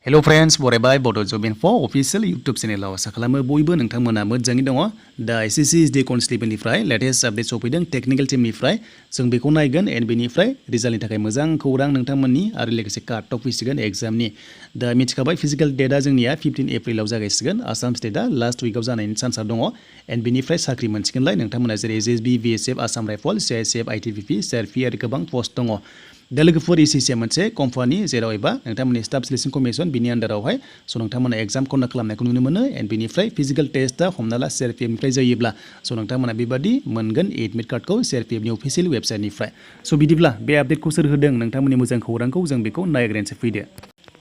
Hello friends, बरायबाय Bodo Job Info official YouTube channel आव आसा खालामो बयबो नोंथांमोना मोजाङै दङ। दा SSC SD Constable निफ्राय लेटेस्ट आपडेट सफैदों टेक्निकल टीम निफ्राय जों बेखौ नायगोन एन्ड बेनिफ्राय रिजाल्टनि थाखाय मोजां खौरां नोंथांमोननि आरो लोगोसे काट अफ फैसिगोन एग्जामनि। दा मिथिखाबाय फिजिकल डेटआ जोंनिया 15 एप्रिलाव जागायसिगोन। आसाम स्टेटआ लास्ट उइकआव जानायनि चान्सआ दङ एन्ड बेनिफ्राय साख्रि मोनसिगोनलाय नोंथांमोना जेरै SSB, BSF, Assam rifle, CISF, ITBP, CRP आरो गोबां पस्ट दङ। दा लोगोफोर SSC मोनसे कम्पानि जेराव एबा नोंथांमोननि स्टाफ सिलेक्शन कमिसन बिनि आन्डारावहाय स' नोंथांमोना एग्जाम कन्डाक्ट खालामनायखौ नुनो मोनो एन्ड बेनिफ्राय फिजिकल टेस्टआ हमना ला CRPFनिफ्राय जायोब्ला स' नोंथांमोना बेबादि मोनगोन एडमिट कार्डखौ CRPFनि अफिसियेल वेबसाइटनिफ्राय। स' बिदिब्ला बे आपडेटखौ सोर होदों नोंथांमोननि मोजां खौरांखौ जों बेखौ नायग्रोनोसै फैदो।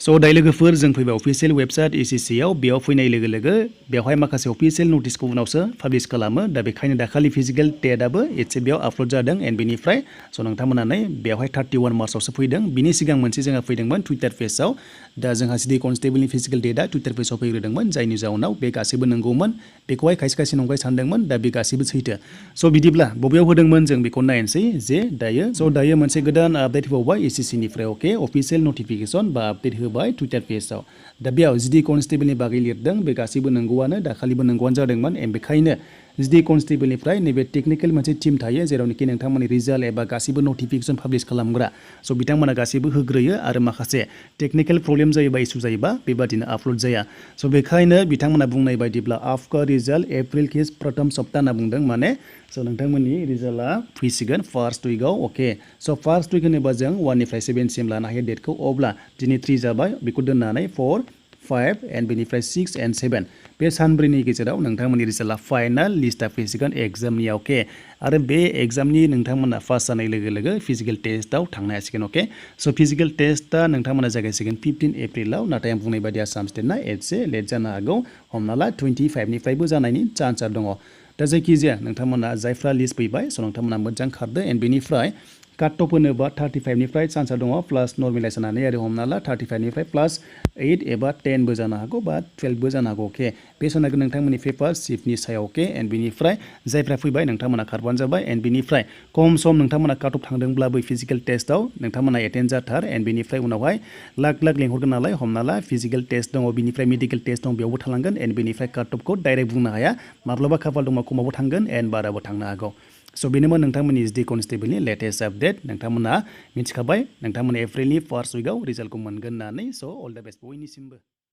स' दायो लोगोफोर जों फैबाय अफिसियेल वेबसाइट SSC आव बेयाव फैनाय लोगो लोगो बेवहाय माखासे अफिसियेल नटिसखौ उनावसो पाब्लिश खालामो। दा बेखायनो दाखालि फिजिकल टेस्टआबो एसे बेयाव आपल'ड जादों एन्ड बेनिफ्राय स' नोंथांमोना नै बेवहाय 31 मार्चआवसो फैदों। बिनि सिगां मोनसे जोंहा फैदोंमोन टुइटार पेजआव। दा जोंहा सिडि कनस्टेबलनि फिजिकल डेटआ टुइटार पेजआव फैग्रोदोंमोन जायनि जाउनाव बे गासैबो नंगौमोन। बेखौहाय खायसे खायसे नंखाय सानदोंमोन दा बे गासैबो सैथो। स' बिदिब्ला बबेयाव होदोंमोन जों बेखौ नायनोसै जे दायो दायो मोनसे गोदान आपडेट होबावबाय SSC निफ्राय अके अफिसियेल नटिफिकेसन बा आपडेट होबाय टुइटार पेजआव। दा बेयाव सिडि कनस्टेबलनि बागै लिरदों बे गासैबो नंगौआनो दाखालिबो नंगौआनो जादोंमोन एन्ड बेखायनो सिडि कनस्टेबलनिफ्राय नैबे टेकनिकेल मोनसे टीम थायो जेरावनोखि नोंथांमोननि रिजाल्ट एबा गासैबो नटिफिकेसन पाब्लिश खालामग्रा स' बिथांमोना गासैबो होग्रोयो आरो माखासे टेकनिकेल प्रब्लेम जायोबा इसु जायोबा बेबादिनो आपल'ड जाया। स' बेखायनो बिथांमोना बुंनाय बायदिब्ला आफ्टर रिजाल्ट एप्रिल किस प्रथम सप्ता होनना बुंदों माने स' नोंथांमोननि रिजाल्टआ फैसिगोन फार्स्ट उइकआव अके। स' फार्स्ट उइक होनोबा जों 1 निफ्राय 7 सिम लानो हायो डेटखौ अब्ला दिनै 3 जाबाय बेखौ दोननानै 4, 5 एन्ड बेनिफ्राय 6 एन्ड 7 बे सानब्रैनि गेजेराव नोंथांमोननि रिजाल्टआ फाइनाल लिस्टआ फैसिगोन एग्जामनि अके। आरो बे एग्जामनि नोंथांमोना पास जानाय लोगो लोगो फिजिकल टेस्टआव थांनो हासिगोन अके। स' फिजिकल टेस्टआ नोंथांमोना जागायसिगोन 15 एप्रिलाव नाथाय आं बुंनाय बायदि आसाम स्टेटना एसे लेट जानो हागौ हमना ला 25निफ्रायबो जानायनि चान्सआ दङ। दा जायखिजाया नोंथांमोना जायफ्रा लिस्ट फैबाय स' नोंथांमोना मोजां खारदो एन्ड बेनिफ्राय काट अफ होनोबा 35निफ्राय चान्सआ दङ प्लास नर्मेलाइज जानानै आरो हमना ला 35निफ्राय प्लास 8 एबा 10बो जानो हागौ बा 12बो जानो हागौ अके। बे सोनारगोन नोंथांमोननि पेपार सिफ्टनि सायाव अके एन्ड बेनिफ्राय जायफ्रा फैबाय नोंथांमोना खारबानो जाबाय एन्ड बेनिफ्राय खम सम नोंथांमोना काट अफ थांदोंब्लाबो फिजिकल टेस्टआव नोंथांमोना एटेन्ड जाथार एन्ड बेनिफ्राय उनावहाय लाख लाख लेंहरगोन नालाय हमना ला फिजिकल टेस्ट दङ बेनिफ्राय मेडिकेल टेस्ट दं बेयावबो थालांगोन एन्ड बेनिफ्राय काट अफखौ डाइरेक्ट बुंनो हाया माब्लाबा खाफाल दङ खमावबो थांगोन एन्ड बाराबो थांनो हागौ। स' बेनोमोन नोंथांमोननि एसडि कनस्टेबलनि लेटेस्ट आपडेट नोंथांमोना मिथिखाबाय नोंथांमोना एप्रिलनि फार्स्ट उइकआव रिजाल्टखौ मोनगोन होननानै स' अल द बेस्ट बयनिसिमबो।